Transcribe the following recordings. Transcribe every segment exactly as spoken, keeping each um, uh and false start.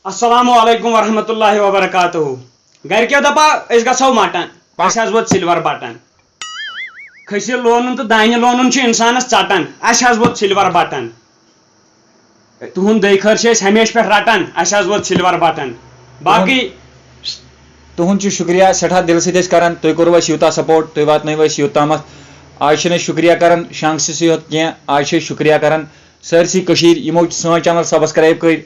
السلام علیکم ورحمۃ اللہ وبرکاتہ۔ گرِکیو دپا أسۍ گژھو مٹن، اسہِ حظ ووت سلور بٹن۔ کھٔسہِ لونُن تہٕ دانہِ لونُن چھُ انسانس ژٹان، اسہِ حظ ووت سلور بٹن۔ تُہُنٛد دٔے خٲر چھِ أسۍ ہمیشہِ پٮ۪ٹھ رٹان، اسہِ حظ ووت سلور بٹن۔ باقٕے تُہُنٛد چھُ شُکریہ، سٮ۪ٹھاہ دِلہٕ سۭتۍ أسۍ کران، تُہۍ کوٚروٕ اَسہِ یوٗتاہ سپورٹ، تُہۍ واتنٲوٕ اَسہِ یوٗتامَتھ۔ آز چھِنہٕ أسۍ شُکریہ کران شانٛگسٕے یوت کینٛہہ، آز چھِ أسۍ شُکریہ کران سٲرسٕے کٔشیٖرِ، یِمو سٲنۍ چینل سبسکرایب کٔرۍ،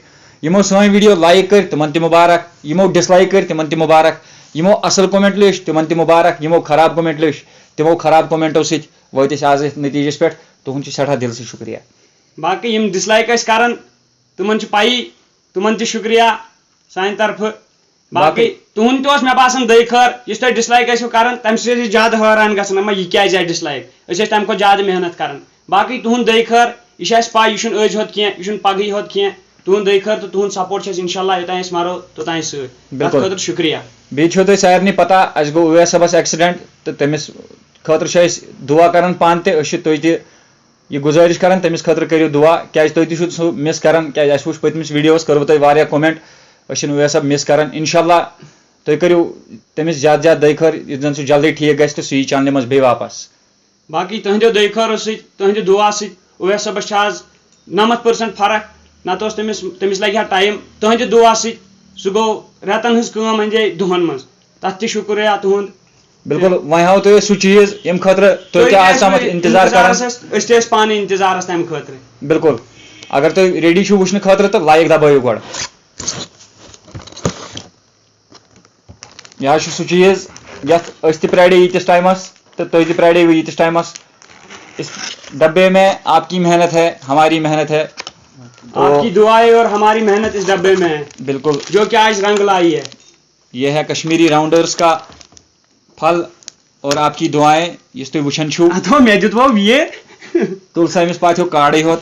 یِمو سٲنۍ ویڈیو لایک کٔرۍ، تِمن تہِ مُبارک، یِمو ڈس لایک کٔرۍ، تِمن تہِ مُبارک، یِمو اصل کومنٹ لیچھ، تِمن تہِ مُبارک، یِمو خراب کومنٹ لیچھ، تِمو خراب کومنٹو سۭتۍ وٲتۍ أسۍ آز أتھۍ نتیٖجس پٮ۪ٹھ۔ تُہُنٛد چھُ سٮ۪ٹھاہ دِلہٕ سۭتۍ شُکریہ۔ باقٕے یِم ڈس لایک ٲسۍ کران، تِمن چھِ پَیی، تِمن تہِ شُکریہ سانہِ طرفہٕ۔ باقٕے باقٕے تُہُنٛد تہِ اوس مےٚ باسان دٔے خٲر، یُس تُہۍ ڈس لایک ٲسِو کران، تَمہِ سۭتۍ ٲسۍ أسۍ زیادٕ حٲران گژھان، اما یہِ کیازِ آسہِ ڈس لایک؟ أسۍ ٲسۍ تَمہِ کھۄتہٕ زیادٕ محنت کران۔ باقٕے تُہُنٛد دٔے خٲر، یہِ چھِ اَسہِ پَے، یہِ چھُنہٕ أزۍ ہوت کینٛہہ، یہِ چھُنہٕ پگہٕے ہوت کینٛہہ۔ تُہُنٛد دٔے خٲر تہٕ تُہُنٛد سپورٹ چھِ اَسہِ انشاءاللہ یوٚتام أسۍ مَرو توٚتام سۭتۍ۔ تَتھ بالکل۔ خٲطرٕ شُکریہ۔ بیٚیہِ چھو تۄہہِ سارنٕے پَتہ، اَسہِ گوٚو اویس صٲبَس ایکسیڈنٹ، تہٕ تٔمِس خٲطرٕ چھِ أسۍ دُعا کران پانہٕ تہِ، أسۍ چھِ تُہۍ تہِ یہِ گُزٲرِش کران، تٔمِس خٲطرٕ کٔرِو دُعا، کیازِ تُہۍ تہِ چھِو سُہ مِس کران، کیازِ اَسہِ وُچھ پٔتمِس ویڈیوَس کٔروٕ تۄہہِ واریاہ کومنٹ، أسۍ چھِنہٕ اویس صٲب مِس کران۔ انشاءاللہ تُہۍ کٔرِو تٔمِس زیادٕ زیادٕ دۄیہِ خٲر، یُتھ زَن سُہ جلدی ٹھیٖک گژھِ تہٕ سُہ یی چینلہِ منٛز بیٚیہِ واپس۔ باقٕے تُہنٛدیو دۄیہِ خٲرو سۭتۍ، تُہنٛدِ دُعا سۭتۍ، اویس صٲبَس چھِ آز نَمَتھ پٔرسنٹ فرق، نَتہٕ اوس تٔمِس، تٔمِس لَگہِ ہا ٹایم۔ تُہنٛدِ دُعا سۭتۍ سُہ گوٚو رٮ۪تَن ہٕنٛز کٲم اَندے دۄہَن منٛز۔ تَتھ تہِ شُکریہ تُہُنٛد۔ بالکل، وۄنۍ ہاوو تۄہہِ أسۍ سُہ چیٖز، ییٚمہِ خٲطرٕ تُہۍ تُہۍ تہِ آز کیٛازِ تامَتھ وۄنۍ انتظار کران۔ انتظارَس ٲسۍ، أسۍ تہِ ٲسۍ پانہٕ انتظارَس تَمہِ خٲطرٕ۔ بالکل، اگر تُہۍ ریڈی چھِو وٕچھنہٕ خٲطرٕ تہٕ لایک دبٲیِو گۄڈٕ۔ یہِ حظ چھُ سُہ چیٖز یَتھ أسۍ تہِ پرٛاریو ییٖتِس ٹایمَس تہٕ تُہۍ تہِ پرٛاریو ییٖتِس ٹایمَس۔ اس ڈبے میں آپ کی محنت ہے، ہماری محنت ہے۔ تو آپ کی دعائیں اور ہماری محنت اس ڈبے میں ہے، بالکل۔ جو کہ آج رنگ لائی ہے۔ یہ ہے کشمیری راؤنڈرز کا پھل اور آپ کی دعائیں، یُس تُہۍ وٕچھان چھِو۔ اَتھ ہو مےٚ دیُت وۄنۍ یہِ۔ تُل سا أمِس پاتھیو کاڑٕے ہوت۔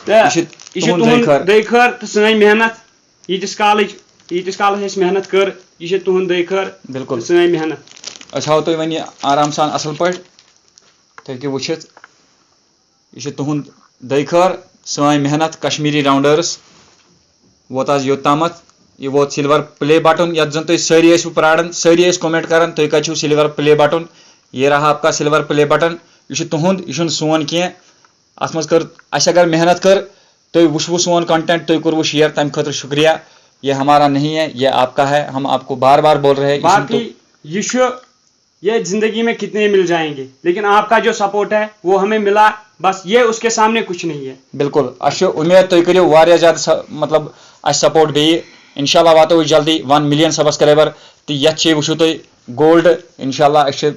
تہٕ یہِ چھُ یہِ چھُ تُہُنٛد دۄیہِ تُہُنٛد خٲر۔ دۄیہِ خٲر تہٕ سٲنۍ محنت۔ ییٖتِس کالٕچ، ییٖتِس کالَس اَسہِ محنت کٔر، یہِ چھِ تُہُنٛد دۄیہِ خٲر بالکل۔ تہٕ سٲنۍ محنت۔ أسۍ ہاوو تۄہہِ وۄنۍ یہِ آرام سان اَصٕل پٲٹھۍ۔ تُہۍ ہیٚکِو وٕچھِتھ، یہِ چھِ تُہُنٛد دۄیہِ خٲر، سٲنۍ محنت، کشمیری راؤنڈرز۔ ووت آز یوٚت تامَتھ۔ یہِ ووت سلور پلے بٹن، یَتھ زَن تُہۍ سٲری ٲسِو پرٛاران، سٲری ٲسۍ کومنٹ کران، تُہۍ کَتہِ چھِو سلور پلے بٹن؟ یہ رہا آپ کا سلور پلے بٹن۔ یہِ چھُ تُہُنٛد، یہِ چھُنہٕ سون کینٛہہ۔ اَتھ منٛز کٔر اَسہِ اگر محنت کٔر، تُہۍ وٕچھوٕ سون کنٹینٹ، تُہۍ کوٚروٕ شیئر، تَمہِ خٲطرٕ شُکریہ۔ یہ ہمارا نہیں ہے، یہ آپ کا ہے، ہم آپ کو بار بار بول رہے ہیں، یہِ چھُنہٕ باقٕے تُہۍ یہِ چھُ، یہ زندگی میں کتنے مل جائیں گے، لیکن آپ کا جو سپورٹ ہے وہ ہمیں ملا، بس یہ اس کے سامنے کچھ نہیں ہے۔ بالکل، اَسہِ چھِ اُمید تُہۍ کٔرِو واریاہ زیادٕ سا-، مطلب، اَسہِ سپورٹ بیٚیہِ۔ انشاءاللہ واتو أسۍ جلدی ون ملین سبسکرایبر، تہٕ یَتھ چھِ وٕچھِو تُہۍ گولڈ۔ انشاءاللہ أسۍ چھِ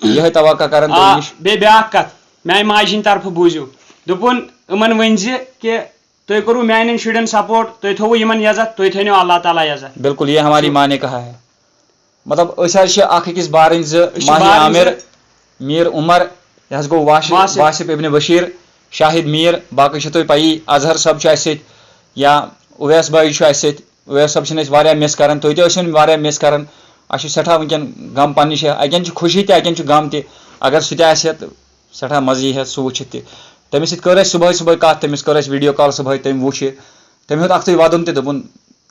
یِہوٚے توقع کران تۄہہِ آ، نِش۔ بیٚیہِ بیٛاکھ کَتھ، میٛانہِ ماجہِ ہِنٛدِ طرفہٕ بوٗزِو، دوٚپُن یِمن ؤنۍ زِ کہِ تُہۍ کوٚروٕ میٛانٮ۪ن شُرٮ۪ن سپورٹ، تُہۍ تھوٚوُ یِمن عزت، تُہۍ تھٲینو اللہ تعالیٰ عزت۔ بالکل، یہ ہماری ماں نے کہا ہے۔ مطلب، أسۍ حظ چھِ اکھ أکِس بارٕنۍ زٕ، أسۍ چھِ ماہی بارٕنۍ عامر، زٕ۔ میٖر عمر، یہِ حظ گوٚو واشہِ-، واصف۔ واصف ابن بشیٖر، شاہد میٖر، باقٕے چھِ تۄہہِ پَیی، اظہر صٲب چھُ اَسہِ سۭتۍ، یا اویس بھائی چھُ اَسہِ سۭتۍ۔ اویس صٲب چھِنہٕ أسۍ واریاہ مِس کران، تُہۍ تہِ ٲسِو واریاہ مِس کران۔ اَسہِ چھُ سٮ۪ٹھاہ وٕنکٮ۪ن غم پننہِ جایہِ، اَتٮ۪ن چھِ خوشی تہِ، اَتٮ۪ن چھُ غم تہِ۔ اگر سُہ تہِ آسہِ ہا تہٕ سٮ۪ٹھاہ مَزٕ یی ہا سُہ وٕچھِتھ تہِ۔ تٔمِس سۭتۍ کٔر اَسہِ صُبحٲے صُبحٲے کَتھ، تٔمِس کٔر اَسہِ ویٖڈیو کال صُبحٲے، تٔمۍ وٕچھ یہِ۔ تٔمۍ ہیوٚت اَکھتُے وَدُن تہِ، دوٚپُن،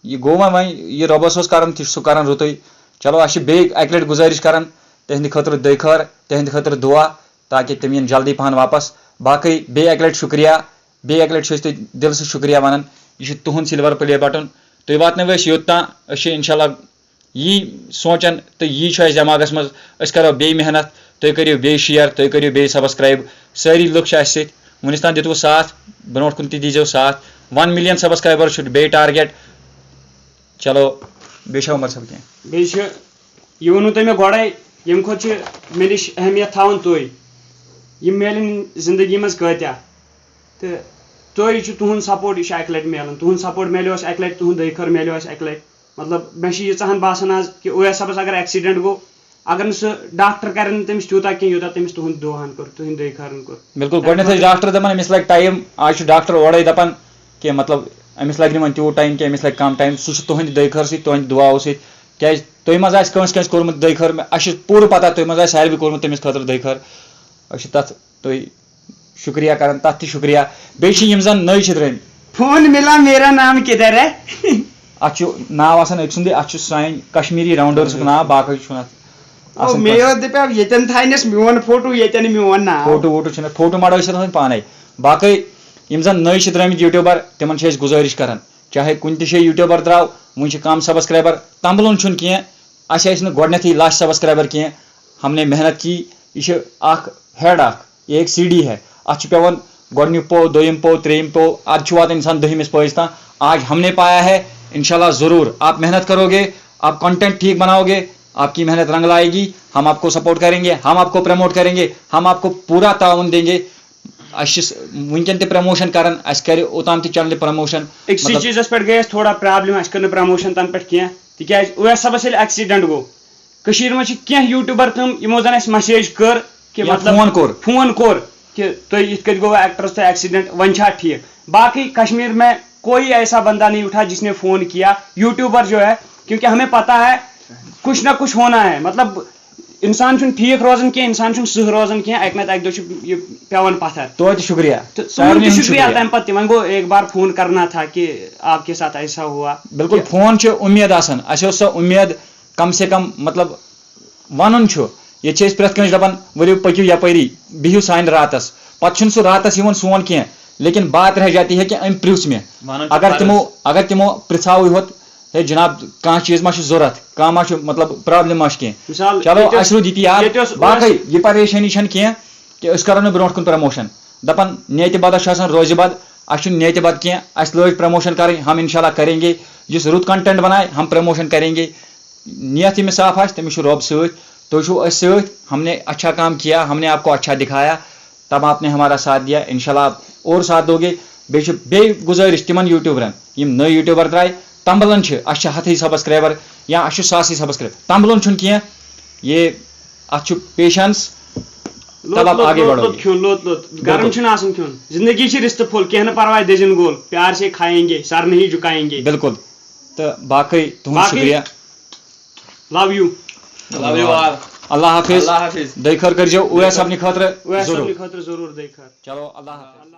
یہِ گوٚو وۄنۍ، وۄنۍ یہِ رۄبَس اوس کَرُن، تہِ چھُ سُہ کَران رُتُے۔ چلو، اَسہِ چھِ بیٚیہِ اَکہِ لَٹہِ گُزٲرِش کَران تِہِنٛدِ خٲطرٕ دۄیہِ خٲر، تِہِنٛدِ خٲطرٕ دُعا، تاکہِ تِم یِن جلدی پَہَن واپَس۔ باقٕے بیٚیہِ اَکہِ لَٹہِ شُکریہ، بیٚیہِ اَکہِ لَٹہِ چھِ أسۍ تۄہہِ دِلہٕ سۭتۍ شُکریہ وَنان۔ یہِ چھُ تُہُنٛد سِلوَر پٕلے بَٹُن، تُہۍ واتنٲوِو اَسہِ یوٚت تام۔ أسۍ چھِ اِنشاء اللہ یی سونٛچان تہٕ یی چھُ اَسہِ دٮ۪ماغَس منٛز، أسۍ کَرو بیٚیہِ محنت، تُہۍ کٔرِو بیٚیہِ شِیَر، تُہۍ کٔرِو بیٚیہِ سبسکرایب، سٲری لُکھ چھِ اَسہِ سۭتۍ۔ وُنِس تام دیُتوٕ ساتھ، برونٛٹھ کُن تہِ دیٖزیو ساتھ۔ ون ملین سبسکرایبر چھُ بیٚیہِ ٹارگیٹ۔ چلو، بیٚیہِ چھا عمر صٲب کینٛہہ؟ بیٚیہِ چھُ، یہِ ووٚنوٕ تۄہہِ مےٚ گۄڈَے، ییٚمہِ کھۄتہٕ چھِ مےٚ نِش اہمیت تھاوان تُہۍ۔ یِم میلن زندگی منٛز کۭتیٛاہ؟ تہٕ تۄہہِ چھُ تُہُنٛد سپورٹ، یہِ چھُ اَکہِ لَٹہِ میلان۔ تُہُنٛد سپورٹ میلیو اَسہِ اَکہِ لَٹہِ، تُہُنٛد دۄیہِ خٲر میلیو اَسہِ اَکہِ لَٹہِ۔ مطلب، مےٚ چھِ ییٖژاہ ہن باسان آز کہِ اویس صٲبَس اگر ایکسیڈنٹ گوٚو، اگر نہٕ سُہ ڈاکٹر کرن نہٕ تٔمِس تیوٗتاہ کینٛہہ، یوٗتاہ تٔمِس تُہُنٛد دُعاہن کوٚر، تُہٕنٛدِ دۄیہِ خٲرن کوٚر۔ بالکل، تَمہِ گۄڈٕنیتھ ٲسۍ خٲطرٕ ڈاکٹر دَپان أمِس لَگہِ ٹایم، آز چھُ ڈاکٹر اورَے دَپان کہِ مطلب أمِس لَگہِ نہٕ وۄنۍ تیوٗت ٹایم کینٛہہ، أمِس لَگہِ کَم ٹایم۔ سُہ چھُ تُہٕنٛدِ دۄیہِ خٲر سۭتۍ، تُہٕنٛدِ دُعاوو سۭتۍ۔ کیٛازِ تۄہہِ منٛز آسہِ کٲنٛسہِ کٲنٛسہِ کوٚرمُت دۄیہِ خٲر، مےٚ، اَسہِ چھُ پوٗرٕ پَتہ تۄہہِ منٛز آسہِ ساروٕے کوٚرمُت تٔمِس خٲطرٕ دۄیہِ خٲر۔ أسۍ چھِ تَتھ تُہۍ شُکریہ کران، تَتھ تہِ شُکریہ۔ بیٚیہِ چھِ یِم زَن نٔوۍ چھِ درٛٲمٕتۍ۔ فون ملا، میرا نام کدھر ہے؟ اتھ چھُ ناو آسان أکۍ سُنٛدُے، اتھ چھُ سانہِ کشمیٖری راونڈٲرسُک ناو، باقٕے چھُنہٕ اتھ۔ او، اصل مےٚ پٲٹھۍ۔ یوت دپیو، ییٚتٮ۪ن تھاینس میون فوٹو، ییٚتٮ۪ن میون ناو۔ فوٹو ووٹو چھُنہٕ، فوٹو مڑٲے چھِ تھاوٕنۍ پانے۔ باقٕے یِم زن نٔوۍ چھِ درٲمٕتۍ یوٗٹیوٗبر، تِمن چھِ أسۍ گُزٲرِش کران، چاہے کُنہِ تہِ جایہِ یوٗٹیوٗبر درٛاو، وُنہِ چھِ کم سبسکرایبر، تنبلُن چھُنہٕ کینٛہہ۔ اسہِ ٲسۍ نہٕ گۄڈٕنیتھٕے لچھ سبسکرایبر کینٛہہ، ہم نے محنت کی۔ یہِ چھِ اکھ ہیڈ اکھ، یہ ایک سیڑھی ہے۔ اتھ چھُ پٮ۪وان گۄڈٕنیُک پو، دوٚیِم پو، ترٛیٚیِم پو، ادٕ چھُ واتان انسان دٔہمِس پوہس تام۔ آج ہم نے پایا ہے، انشاءاللہ ضرور آپ محنت کرو گے، آپ کنٹینٹ ٹھیک بناؤ گے، آپ کی محنت رنگ لائے گی، ہم آپ کو سپورٹ کریں گے، ہم آپ کو پروموٹ کریں گے، ہم آپ کو پورا تعاون دیں گے۔ اسہِ چھِ س-، وٕنکٮ۪ن تہِ پروموشن کران، اسہِ کرِ اوٚتام تہِ چینلہِ پروموشن۔ أکسٕے مطلب، چیٖزس پٮ۪ٹھ گٔے اسہِ تھوڑا پرابلم، اسہِ کٔر نہٕ پروموشن تنہٕ پٮ۪ٹھ کینٛہہ، تِکیازِ اویس صٲبس ییٚلہِ ایکسیڈنٹ گوٚو، کٔشیٖرِ منٛز چھِ کینٛہہ یوٗٹیوٗبر تِم، یِمو زن اسہِ مسیج کٔر کہِ یا مطلب فون کوٚر۔ فون کوٚر کہِ تُہۍ یِتھ کٔنۍ گوٚو ایکٹرس تہٕ ایکسیڈنٹ، وۄنۍ چھا ٹھیٖک؟ باقٕے کشمیر میں کوئی ایسا بندہ نہیں اٹھا جس نے فون کیا، یوٹیوبر جو ہے، کیونکہ ہمیں پتہ ہے کچھ نہ کچھ ہونا ہے، مطلب انسان چھُنہٕ ٹھیٖک روزان کینٛہہ، انسان چھُنہٕ سٕہہ روزان کینٛہہ، اکہِ نتہٕ اکہِ دۄہ چھُ یہِ پٮ۪وان پتھر۔ توتہِ شُکریہ۔ تہٕ تُہُنٛد سارنٕے تہِ ہُنٛد شُکریہ شُکریہ۔ تَمہِ پتہٕ تہِ وۄنۍ گوٚو ایک بار فون کرنا تھا کہ آپ کے ساتھ ایسا ہوا۔ بالکل، فون چھِ اُمید آسان، اَسہِ اوس سۄ اُمید، کم سے کم، مطلب، وَنُن چھُ، ییٚتہِ چھِ أسۍ پرٛٮ۪تھ کٲنٛسہِ دَپان، "ؤلِو، پٔکِو یَپٲری، بِہِو سانہِ راتَس۔" پَتہٕ چھُنہٕ سُہ راتَس یِوان سون کینٛہہ، لیکن بات رہ جاتی ہے کہ أمۍ پرٛژھ مےٚ۔ وَنُن چھُ اگر تِمو، فرض۔ اگر تِمو پرٛژھاوٕے ہوت، "ہے جناب، کانٛہہ چیٖز ما چھُ ضوٚرَتھ؟ کانٛہہ ما چھُ، مطلب، پرابلم ما چھُ کینٛہہ؟" مثال، چلو، ییٚتہِ اوس، اَسہِ روٗد یہِ تہِ یاد۔ ییٚتہِ اوس، باقٕے اوس یہِ پریشٲنی چھَنہٕ کینٛہہ کہ أسۍ کَرو نہٕ برونٛٹھ کُن پرٛموشَن۔ دَپان، نیتِ بدس چھُ آسان روزِ بد، اَسہِ چھُنہٕ نیتِ بد کینٛہہ، اَسہِ لٲج پرٛموشَن کَرٕنۍ، ہم انشاءاللہ کریں گے۔ یُس رُت کنٹینٹ بنایہِ، ہم پرٛموشَن کریں گے۔ نیت ییٚمِس صاف آسہِ، تٔمِس چھُ رۄب سۭتۍ۔ تُہۍ چھِو أسۍ سۭتۍ، ہم نے اچھا کام کیا، ہم نے آپ کو اچھا دکھایا، تب آپ نے ہمارا ساتھ دیا، انشاءاللہ آپ اور ساتھ دو گے۔ بیٚیہِ چھِ بیٚیہِ گُزٲرِش تِمن یوٗٹیوٗبرن، یِم نٔوۍ یوٗٹیوٗبر درٛاے، تنبلن چھِ، اَسہِ چھِ ہتھٕے سبسکرایبر یا اَسہِ چھُ ساسٕے سبسکرایبر، تنبلُن چھُنہٕ کینٛہہ۔ یہ، اَتھ چھُ پیشنس، لوٚت، تب آپ لوٚت، آگے لوٚت، بڑھو لوٚت گے۔ کھیوٚن، لوٚت، لوٚت۔ گرم بِلکُل۔ چھُنہٕ آسُن کھیوٚن۔ زندگی چھِ رِستہٕ پھوٚل، کینٛہہ نہٕ پرواے، دٔجِن گول۔ پیار سے کھائیں گے، سر نہیں جھکائیں گے۔ بِلکُل۔ تہٕ باقٕے تُہُنٛد باقٕے شُکریہ۔ Love you۔ Love you all۔ اللہ حافظ۔ اللہ حافظ۔ دۄیہِ خٲر کٔرۍزیو اویس صٲبنہِ خٲطرٕ اویس ضروٗر۔ صٲبنہِ خٲطرٕ ضروٗر دۄیہِ خٲر۔ چلو، اللہ حافظ۔ اللہ